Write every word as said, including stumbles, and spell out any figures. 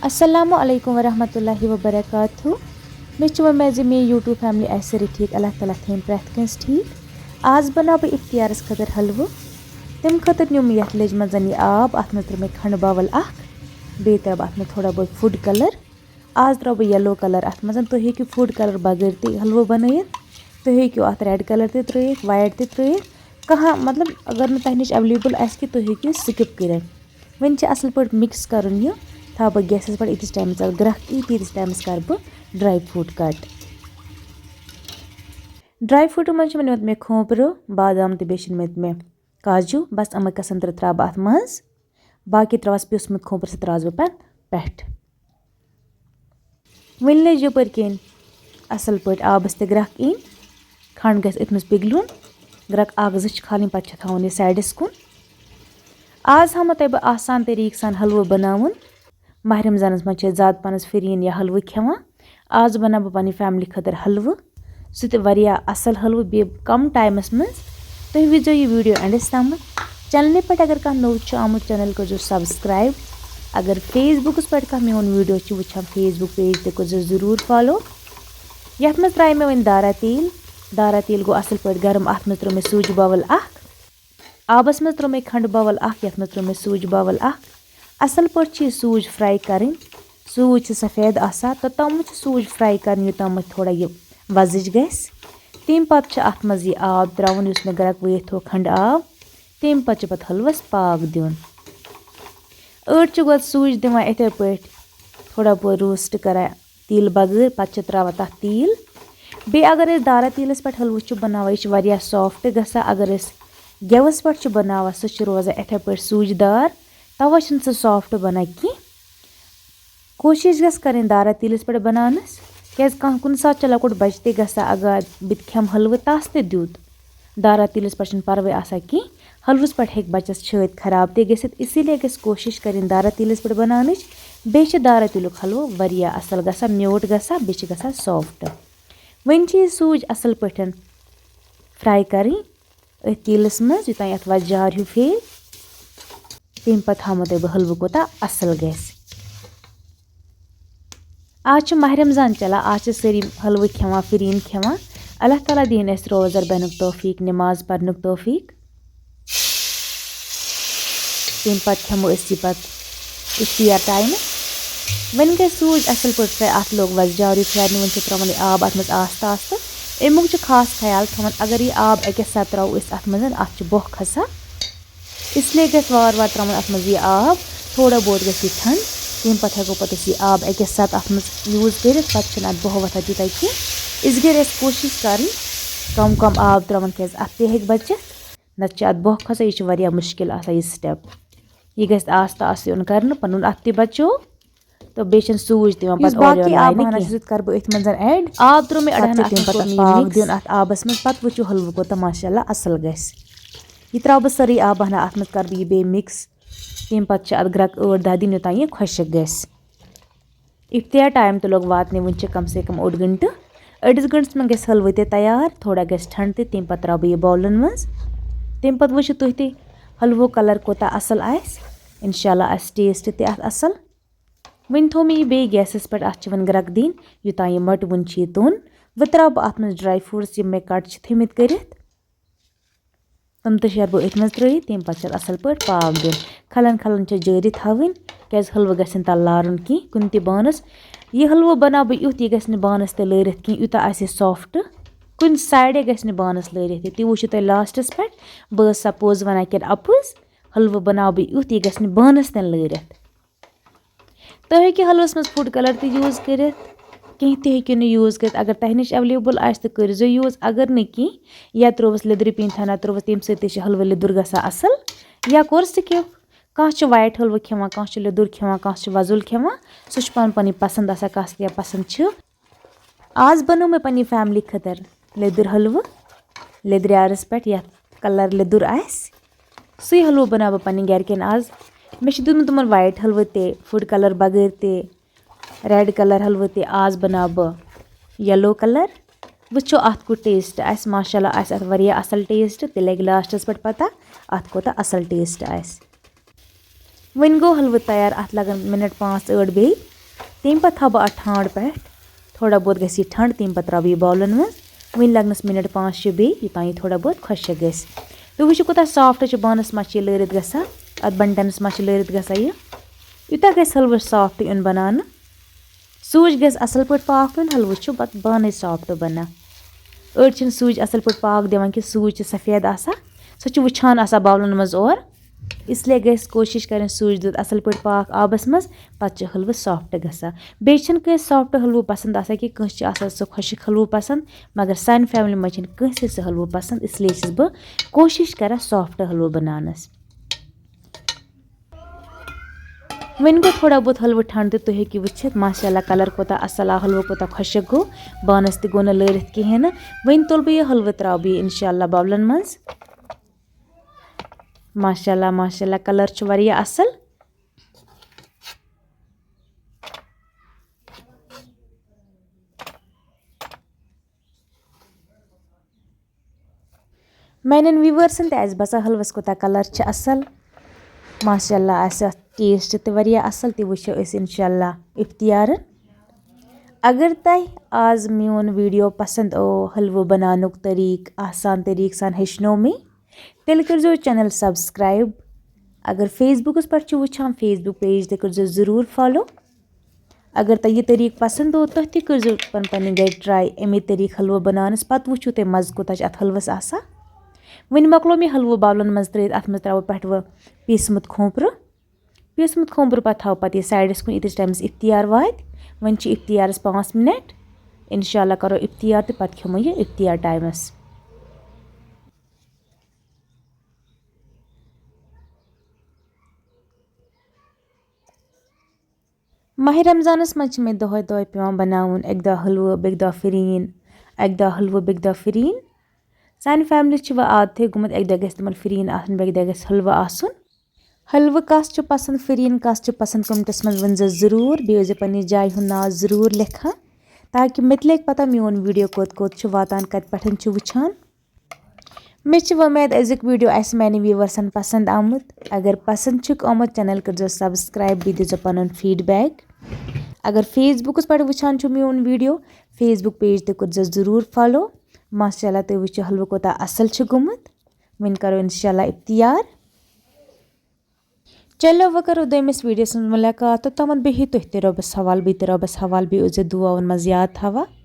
السلام علیکم ورحمۃ اللہ وبرکاتہ۔ مےٚ چھِ وۄمید زِ میٛٲنۍ YouTube family آسہِ سٲرٕے ٹھیٖک۔ اللہ تعالیٰ تھٲیِن پرٛٮ۪تھ کٲنٛسہِ ٹھیٖک۔ آز بَناوٕ بہٕ اِفتِیارَس خٲطرٕ حلوٕ۔ تَمہِ خٲطرٕ نیوٗ مےٚ یَتھ لیٚجہِ منٛز یہِ آب، اَتھ منٛز ترٛٲو مےٚ کھَنٛڈٕ bowl اَکھ، بیٚیہِ ترٛٲو بہٕ اَتھ منٛز تھوڑا بہت food colour۔ آز ترٛاوٕ بہٕ yellow colour اَتھ منٛز۔ تُہۍ ہیٚکِو food colour بغٲر تہِ حلوٕ بَنٲیِتھ۔ تُہۍ ہیٚکِو اَتھ red colour تہِ ترٛٲیِتھ، white تہِ ترٛٲیِتھ۔ کانٛہہ، مطلب، اگر نہٕ تۄہہِ نِش available آسہِ کینٛہہ، تُہۍ ہیٚکِو skip کٔرِتھ۔ وۄنۍ چھِ اَصٕل پٲٹھۍ mix کَرُن یہِ۔ تھاوٕ بہٕ gasس پٮ۪ٹھ، ییٖتِس timeس اَتھ گرٛٮ۪کھ یی، تیٖتِس timeس کَرٕ بہٕ dry fruit cut۔ Dry fruitہٕ منٛز چھِ مےٚ نِمٕتۍ مےٚ کھوٗپرٕ، بادام تہٕ بیٚیہِ چھِ نِمٕتۍ مےٚ کاجوٗ۔ بَس یِمَے قٕسٕم ترٛےٚ ترٛاوٕ بہٕ اَتھ منٛز۔ باقٕے ترٛاوَس پیوٗسمُت کھوٗپرٕ، سُہ ترٛاوَس بہٕ پَتہٕ پٮ۪ٹھ۔ وۄنۍ لٔج یَپٲرۍ کِنۍ اَصٕل پٲٹھۍ آبَس تہِ گرٛٮ۪کھ اِنۍ۔ کھنٛڈ گژھِ أتھۍ منٛز پِگلُن۔ گرٛٮ۪کھ اَکھ زٕ چھِ کھالٕنۍ، پَتہٕ چھِ تھاوُن یہِ sideس کُن۔ آز ہاوہو تۄہہِ بہٕ آسان طریٖقہٕ سان حلوٕ بَناوُن۔ ماہِ رمضانَس منٛز چھِ أسۍ زیادٕ پَہنَس فِریٖن یا حلوٕ کھٮ۪وان۔ آز بَناوٕ بہٕ پنٛنہِ family خٲطرٕ حلوٕ، سُہ تہِ واریاہ اَصٕل حلوٕ، بیٚیہِ کَم timeس منٛز۔ تُہۍ وٕچھزیو یہِ video endس تامَتھ۔ Channelہِ پٮ۪ٹھ اگر کانٛہہ نوٚو چھُ آمُت، channel کٔرزیو subscribe۔ اگر Facebookس پٮ۪ٹھ کانٛہہ میون video چھُ وٕچھان، Facebook page تہِ کٔرزیو ضروٗر follow۔ یَتھ منٛز ترٛایہِ مےٚ وۄنۍ دارا تیٖل۔ دارا تیٖل گوٚو اَصٕل پٲٹھۍ گرم، اَتھ منٛز ترٛٲو مےٚ سوٗجۍ bowl اَکھ۔ آبَس منٛز ترٛٲو مےٚ کھنٛڈٕ bowl اَکھ، یَتھ منٛز ترٛٲو مےٚ سوٗجۍ bowl اَکھ۔ اَصٕل پٲٹھۍ چھِ یہِ سوٗجۍ fry کَرٕنۍ۔ سوٗجۍ چھِ سفید آسان، توٚتام چھِ سوٗجۍ fry کَرٕنۍ، یوٚتام تھوڑا یہِ وۄزٕج گژھِ۔ تَمہِ پَتہٕ چھِ اَتھ منٛز یہِ آب ترٛاوُن، یُس مےٚ گرٛٮ۪کھ وٲیِتھ تھوٚو کھنٛڈٕ آب۔ تَمہِ پَتہٕ چھِ پَتہٕ حلوَس پاکھ دیُن۔ أڑۍ چھِ گۄڈٕ سوٗجۍ دِوان یِتھَے پٲٹھۍ، تھوڑا بہت roast کَران تیٖلہٕ بغٲر، پَتہٕ چھِ ترٛاوان تَتھ تیٖل۔ بیٚیہِ اگر أسۍ دارا تیٖلَس پٮ۪ٹھ حلوٕ چھِ بَناوان، یہِ چھِ واریاہ soft گژھان۔ اگر أسۍ گیوَس پٮ۪ٹھ چھِ بَناوان، سُہ چھِ روزان یِتھَے پٲٹھۍ سوٗجۍ دار، تَوَے چھِنہٕ سُہ soft بَنان کینٛہہ۔ کوٗشِش گژھِ کَرٕنۍ دارا تیٖلَس پٮ۪ٹھ بَناونَس، کیٛازِ کانٛہہ کُنہِ ساتہٕ چھِ لۄکُٹ بَچہٕ تہِ گژھان، اگر بہٕ تہِ کھٮ۪مہٕ حلوٕ، تَس تہِ دیُت۔ دارا تیٖلَس پٮ۪ٹھ چھُنہٕ پَرواے آسان کینٛہہ، حلوَس پٮ۪ٹھ ہیٚکہِ بَچَس چھٲتۍ خراب تہِ گٔژھِتھ، اسی لیے گژھِ کوٗشِش کَرٕنۍ دارا تیٖلَس پٮ۪ٹھ بَناونٕچ۔ بیٚیہِ چھِ دارا تیٖلُک حلوٕ واریاہ اَصٕل گژھان، میوٗٹھ گژھان، بیٚیہِ چھِ گژھان soft۔ وۄنۍ چھِ یہِ سوٗجۍ اَصٕل پٲٹھۍ fry کَرٕنۍ أتھۍ تیٖلَس منٛز، یوٚتام یَتھ وۄزجار ہیوٗ پھیرِ۔ تَمہِ پَتہٕ ہاوہو تۄہہِ بہٕ حلوٕ کوٗتاہ اَصٕل گژھِ۔ آز چھُ ماہِ رمضان چلان، آز چھِ سٲری حلوٕ کھٮ۪وان، فِریٖن کھٮ۪وان۔ اللہ تعالیٰ دِیِن اَسہِ روزدر بَنُک توفیٖق، نٮ۪ماز پَرنُک توفیٖق۔ تَمہِ پَتہٕ کھٮ۪مو أسۍ یہِ پَتہٕ اِفتِیار timeہٕ۔ وۄنۍ گٔے سوٗجۍ اَصٕل پٲٹھۍ fry، اَتھ لوٚگ وۄزجار ہیوٗ پھیرنہِ، وۄنۍ چھِ ترٛاوان یہِ آب اَتھ منٛز آستہٕ آستہٕ۔ اَمیُک چھُ خاص خیال تھاوُن، اگر یہِ آب اَکے ساتہٕ ترٛاوو أسۍ اَتھ منٛز، اَتھ چھُ بۄہ کھسان۔ اس لیے گژھِ وارٕ وارٕ ترٛاوُن اَتھ منٛز یہِ آب، تھوڑا بہت گژھِ یہِ ٹھنٛڈ، تَمہِ پَتہٕ ہٮ۪کو پَتہٕ أسۍ یہِ آب اَکے ساتہٕ اَتھ منٛز use کٔرِتھ، پَتہٕ چھِنہٕ اَتھ بۄہ وۄتھان تیوٗتاہ کینٛہہ۔ اس گرِ اَسہِ کوٗشِش کَرٕنۍ کَم کَم آب ترٛاوُن، کیٛازِ اَتھ تہِ ہیٚکہِ بَچِتھ، نَتہٕ چھِ اَتھ بۄہ کھسان، یہِ چھُ واریاہ مُشکِل آسان یہِ step۔ یہِ گژھِ آستہٕ آستہٕ یُن کَرنہٕ، پَنُن اَتھٕ تہِ بَچو۔ تہٕ بیٚیہِ چھِنہٕ سوٗجۍ تہِ یِوان یُس پَتہٕ اورٕ باقٕے یورٕ آب لاینہٕ ہنا چھِ، کینٛہہ۔ سُہ تہِ کَرٕ بہٕ أتھۍ منٛز add۔ آب ترٛوو مےٚ پَتہٕ اَڑہَن چھِ تَمہِ اَتھ منٛز پَتہٕ کوٚر مےٚ یہِ پاکھ mix۔ دیُن اَتھ آبَس منٛز، پَتہٕ وٕچھِو حلوٕ کوٗتاہ ماشاء اللہ اَصٕل گژھِ۔ یہِ ترٛاوٕ بہٕ سٲرٕے آب ہنا اَتھ منٛز، کَرٕ بہٕ یہِ بیٚیہِ mix۔ تَمہِ پَتہٕ چھِ اَتھ گرٛٮ۪کھ ٲٹھ دَہ دِنۍ، یوٚتام یہِ خۄشٕک گژھِ۔ اِفتِیار time تہِ لوٚگ واتنہِ، وٕنہِ چھِ کَم سے کَم اوٚڑ گھنٹہٕ۔ أڑِس گھنٹَس منٛز گژھِ حلوٕ تہِ تیار، تھوڑا گژھِ ٹھنٛڈ تہِ، تَمہِ پَتہٕ ترٛاوٕ بہٕ یہِ bowlَن منٛز۔ تَمہِ پَتہٕ وٕچھِو تُہۍ تہِ حلوُک colour کوٗتاہ اَصٕل آسہِ۔ اِنشاء اللہ آسہِ taste تہِ اَتھ اَصٕل۔ وۄنۍ تھوٚو مےٚ یہِ بیٚیہِ gasَس پٮ۪ٹھ، اَتھ چھِ وۄنۍ گرٛٮ۪کھ دِنۍ، یوٚتام یہِ مۄٹہِ وُن چھِ یہِ توٚن۔ وۄنۍ ترٛاوٕ بہٕ اَتھ منٛز dry fruits، یِم مےٚ cut چھِ تھٲومٕتۍ کٔرِتھ۔ تِم تہِ چھِ ہٮ۪کہٕ بہٕ أتھۍ منٛز ترٛٲوِتھ، تَمہِ پَتہٕ چھِ اَتھ اَصٕل پٲٹھۍ پاکھ دیُن۔ کھَلَن کھَلَن چھِ جٲری تھاوٕنۍ، کیٛازِ حلوٕ گژھِ نہٕ تَلہٕ لارُن کینٛہہ کُنہِ تہِ بانَس۔ یہِ حلوٕ بَناوٕ بہٕ یُتھ، یہِ گژھِ نہٕ بانَس تہِ لٲرِتھ کینٛہہ، یوٗتاہ آسہِ یہِ soft۔ کُنہِ sideے گژھِ نہٕ بانَس لٲرِتھ یہِ۔ تہِ وٕچھِو تُہۍ lastَس پٮ۪ٹھ۔ بہٕ ٲسٕس سا پوٚز وَنان کِنہٕ اَپُز؟ حلوٕ بَناوٕ بہٕ یُتھ، یہِ گژھِ نہٕ بانَس تہِ لٲرِتھ۔ تُہۍ ہیٚکِو حلوَس منٛز food colour تہِ use کٔرِتھ، کینٛہہ تہِ ہیٚکِو نہٕ use کٔرِتھ۔ اگر تۄہہِ نِش available آسہِ تہٕ کٔرۍزیو use، اگر نہٕ کینٛہہ، یا ترٛووُس لیٚدرِ پیٖنٛتہِ ہنا، ترٛووُس، تَمہِ سۭتۍ تہِ چھِ حلوٕ لیٚدُر گژھان اَصٕل۔ یا کوٚر skip، کانٛہہ چھُ white حلوٕ کھٮ۪وان، کانٛہہ چھُ لیٚدُر کھٮ۪وان، کانٛہہ چھُ وۄزُل کھٮ۪وان، سُہ چھُ پَنُن پَنٕنۍ پَسنٛد آسان، کَس کیٛاہ پَسنٛد چھِ۔ آز بَنوو مےٚ پنٛنہِ family خٲطرٕ لیٚدٕر حلوٕ، لیٚدرِ آرَس پٮ۪ٹھ یَتھ colour لیٚدُر آسہِ، سُے حلوٕ بَناوٕ بہٕ پنٛنٮ۪ن گَرِکٮ۪ن آز۔ مےٚ چھِ دیُتمُت تِمَن white حلوٕ تہِ، food colour بغٲر تہِ، red colour حلوٕ تہِ۔ آز بَناوٕ بہٕ yellow colour۔ وٕچھو اَتھ کُس taste آسہِ۔ ماشاء اللہ آسہِ اَتھ واریاہ اَصٕل taste، تیٚلہِ لَگہِ lastَس پٮ۪ٹھ پَتہ اَتھ کوٗتاہ اَصٕل taste آسہِ۔ وۄنۍ گوٚو حلوٕ تیار، اَتھ لَگَن minute پانٛژھ ٲٹھ بیٚیہِ۔ تَمہِ پَتہٕ تھاوٕ بہٕ اَتھ ٹھانٛڈ پٮ۪ٹھ۔ تھوڑا بہت گژھِ یہِ ٹھنٛڈ، تَمہِ پَتہٕ ترٛاوٕ بہٕ یہِ باولَن منٛز۔ وٕنہِ لَگنَس مِنَٹ پانٛژھ شےٚ بیٚیہِ، یوٚتام یہِ تھوڑا بہت خۄشٕک گژھِ۔ تُہۍ وٕچھِو، کوٗتاہ سافٹ چھُ، بانَس منٛز چھِ یہِ لٲرِتھ گژھان، اَتھ بَنٹَنَس منٛز چھِ لٲرِتھ گژھان یہِ۔ یوٗتاہ گژھِ حلوٕ سافٹ یُن بَناونہٕ۔ سوٗجۍ گژھِ اَصٕل پٲٹھۍ پاکھ یُن، حلوٕ چھُ پَتہٕ پانَے سافٹ بَنان۔ أڑۍ چھِنہٕ سوٗجۍ اَصٕل پٲٹھۍ پاکھ دِوان کینٛہہ، سوٗجۍ چھِ سفید آسان، سۄ چھِ وٕچھان آسان باولَن منٛز اورٕ۔ اس لیے گژھِ کوٗشِش کَرٕنۍ سوٗجۍ دیُت اَصٕل پٲٹھۍ پاکھ آبَس منٛز، پَتہٕ چھِ حلوٕ سافٹ گژھان۔ بیٚیہِ چھِنہٕ کٲنٛسہِ سافٹ حلوٕ پَسنٛد آسان کینٛہہ، کٲنٛسہِ چھِ آسان سُہ خۄشٕک حلوٕ پَسنٛد، مگر سانہِ فیملی منٛز چھِنہٕ کٲنٛسہِ سُہ حلوٕ پَسنٛد، اس لیے چھَس بہٕ کوٗشِش کَران سافٹ حلوٕ بَناونَس۔ وۄنۍ گوٚو تھوڑا بہت حلوٕ ٹھنٛڈ تہٕ تُہۍ ہیٚکِو وٕچھِتھ، ماشاء اللہ، کَلَر کوٗتاہ اَصٕل آو، حلوٕ کوٗتاہ خۄشٕک گوٚو۔ بانَس تہِ گوٚو نہٕ لٲرِتھ کِہیٖنۍ نہٕ۔ وۄنۍ تُلہٕ بہٕ یہِ حلوٕ، ترٛاوٕ بہٕ یہِ اِنشاء اللہ باولَن منٛز۔ ماشاء اللہ، ماشاء اللہ، کَلَر چھُ واریاہ اَصٕل۔ میانٮ۪ن ویورسن تہِ آسہِ باسان حلوس کوٗتاہ کلر چھُ اصل۔ ماشاء اللہ، آسہِ اتھ ٹیسٹ تہِ واریاہ اصل، تہِ وٕچھو أسۍ انشاء اللہ افتیارن۔ اگر تۄہہِ آز میون ویڈیو پسند آو، حلوٕ بناونُک طریٖقہٕ آسان طریٖقہٕ سان ہیٚچھنو مےٚ، تیٚلہِ کٔرزیو چینل سبسکرایب۔ اگر فیس بُکس پٮ۪ٹھ چھِو وٕچھان، فیس بُک پیج تہِ کٔرزیو ضروٗر فالو۔ اگر تۄہہِ یہِ طریٖقہٕ پسنٛد گوٚو، تُہۍ تہِ کٔرزیٚو پن-، پننہِ گرِ ٹراے اَمے طریٖقہٕ حلوٕ بناونس۔ پتہٕ وٕچھِو تُہۍ مزٕ کوٗتاہ چھُ اتھ حلوس آسان۔ وۄنۍ مۄکلو مےٚ حلوٕ باولن منٛز ترٲیِتھ، اتھ منٛز ترٛاوو پٮ۪ٹھٕ پیٖسمُت کھوٗپرٕ۔ پیٖسمُت کھوٗپرٕ پتہٕ تھاوو پتہٕ یہِ سایڈس کُن، ییٖتِس ٹایمس افتیار واتہِ۔ وۄنۍ چھِ افتیارس پانٛژھ منٹ، انشاء اللہ کرو افتیار تہٕ پتہٕ کھٮ۪مو یہِ افتیار ٹایمس۔ ماہِ رمضانس منٛز چھِ مےٚ دۄہے دۄہے پٮ۪وان بناوُن، اکہِ دۄہ حلوٕ، بیٚکہِ دۄہ فِریٖن، اکہِ دۄہ حلوٕ، بیٚکہِ دۄہ فِریٖن۔ سانہِ فیملی چھِ وۄنۍ عادتھٕے گوٚمُت، اکہِ دۄہ گژھِ تِمن فِریٖن آسُن، بیٚکہِ دۄہ گژھِ حلوٕ آسُن۔ حلوٕ کس چھُ پسنٛد، فِریٖن کس چھُ پسنٛد، comments منٛز ؤنۍزیٚو ضروٗر، بیٚیہِ ٲسۍزیٚو پننہِ جایہِ ہُنٛد ناو ضروٗر لیکھان، تاکہِ مےٚ تہِ لگہِ پتہ میون ویڈیو کوٚت کوٚت چھُ واتان، کتہِ پٮ۪ٹھ چھُ وٕچھان۔ مےٚ چھِ وۄمید أزیُک ویڈیو آسہِ میانہِ ویورسن پسنٛد آمُت۔ اگر پسنٛد چھُکھ آمُت، چینل کٔرزیٚو سبسکرایب، بیٚیہِ دیٖزیٚو پنُن فیڈبیک۔ اگر فیس بُکس پٮ۪ٹھ وٕچھان چھِو میون ویڈیو، فیس بُک پیج تہِ کٔرزیٚو ضروٗر فالو۔ ماشاء اللہ، تُہۍ وٕچھِو حلوٕ کوٗتاہ اصل چھُ گوٚمُت۔ وۄنۍ کرو انشاء اللہ افتیار۔ چلو، وۄنۍ کرو دوٚیمِس ویڈیوس منٛز مُلاقات۔ توٚتامَتھ بِہِو تُہۍ تہِ رۄبَس حوال، بہٕ تہِ رۄبَس حوال، بیٚیہِ ٲسۍزیٚو دُعاہَن منٛز یاد تھاوان۔